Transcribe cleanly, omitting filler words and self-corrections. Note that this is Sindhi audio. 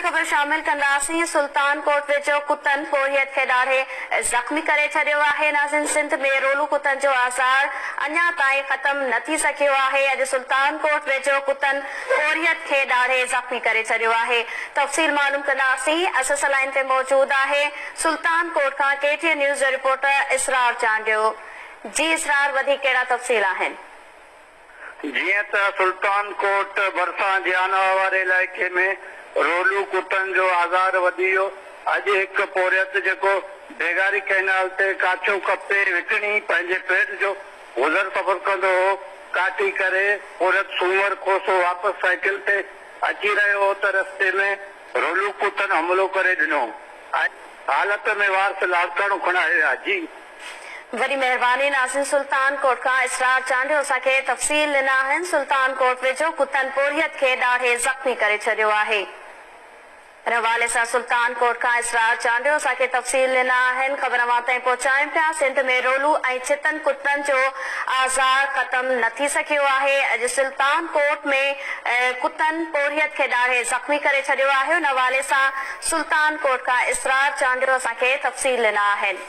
خبر شامل ڪنداسين، سلطان ڪوٽ ويجهو ڪتن پورهيت کي ڏاڙهي زخمي ڪري ڇڏيو آهي، ناظرين سنڌ ۾ رولو ڪتن جو آزار اڃا تائين ختم نه ٿي سگهيو آهي، اڄ سلطان ڪوٽ ويجهو ڪتن پورهيت کي ڏاڙهي زخمي ڪري ڇڏيو آهي، تفصيل معلوم ڪنداسين، اسس لائين تي موجود آهي سلطان ڪوٽ کان ڪي ٽي اين نيوز جو رپورٽر اسرار چانڊيو، جي اسرار وڌيڪ ڪهڙا تفصيل آهن. جيئن ته سلطان ڪوٽ ڀرسان جيانواهه واري علائقي ۾ رولو ڪتن جو آزار وڌي ويو. اڄ هڪ پورهيت جيڪو بيگاري ڪئنال تي ڪاٺيون ڪپي وڪڻي پنهنجي پيٽ جو گذر سفر ڪندو هو، ڪاٺي ڪري پورهيت سومر کوسو واپس سائيڪل تي اچي رهيو هو ته رستي ۾ رولو ڪتن حملو ڪري ڏنو ۽ حالت ۾ وارث لاڙڪاڻو کڻائي ويا. جي. وڏي مهرباني ناظرين سلطان ڪوٽ کان اسرار چانڊيو اسان کي تفصيل ڏنا آهن سلطان ڪوٽ ويجهو ڪتن پورهيت کي ڏاڙهي زخمي ڪري ڇڏيو آهي ان حوالي سان سلطان ڪوٽ کان اسرار چانڊيو اسان کي تفصيل ڏنا آهن خبر اوهان تائين پهچايون پيا سنڌ ۾ رولو ۽ ڇتن ڪتن جو آزار ختم نه ٿي سگهيو آهي اڄ سلطان ڪوٽ ۾ ڪتن پورهيت کي ڏاڙهي زخمي ڪري ڇڏيو آهي ان حوالي سان سلطان ڪوٽ کان اسرار چانڊيو اسان کي تفصيل ڏنا آهن.